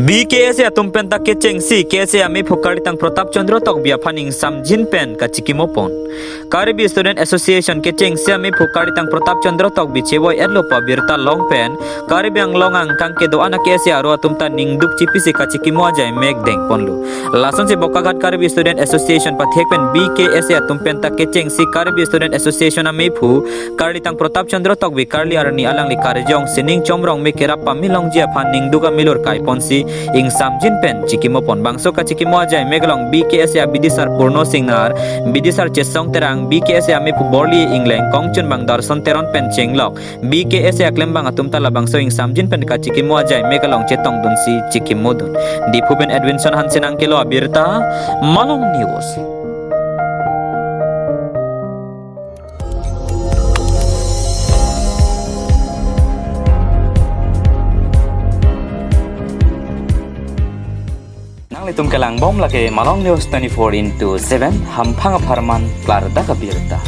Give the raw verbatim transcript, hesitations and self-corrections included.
B K S A atum penta kechengsi K S A amephu Karlitang Pratap Chandra Tokbi aphan ingsamjin pen kachikimo pon. Karbi Student Association kechengsi amephu Karlitang Pratap Chandra Tokbi chevoi-etlo pu abirta long pen Karbi Anglong angkang kedo-an a-K S A aro atum ta ningduk chipisi kachikimo ajaimek dengponlo. Lasonsi Bokaghat Karbi Student Association pathek pen B K S A atum penta kechengsi Karbi Student Association amephu Karlitang Pratap Chandra Tokbi Karli arni alangli karjong sining chomrong me kerap pamilongji aphan ningduk amilur kaiponsi ingsamjin pen chikimo pon. Bangso kachikimo ajaimek along B K S A abidisar Purno Singnar, bidisar Chesong Terang, B K S A amephu Borli Ingleng, kongchunbang Darson Teron pen chenglok B K S A aklembang atum ta labangso ingsamjin pen kachikimo ajaimek along chetongdunsi chikimodun. Diphu pen Edwinson Hanse nangkelo abirta, Malong News. Nanglitum kelangbom lake Malong News twenty-four into seven, hamphang apharman klardak abirta.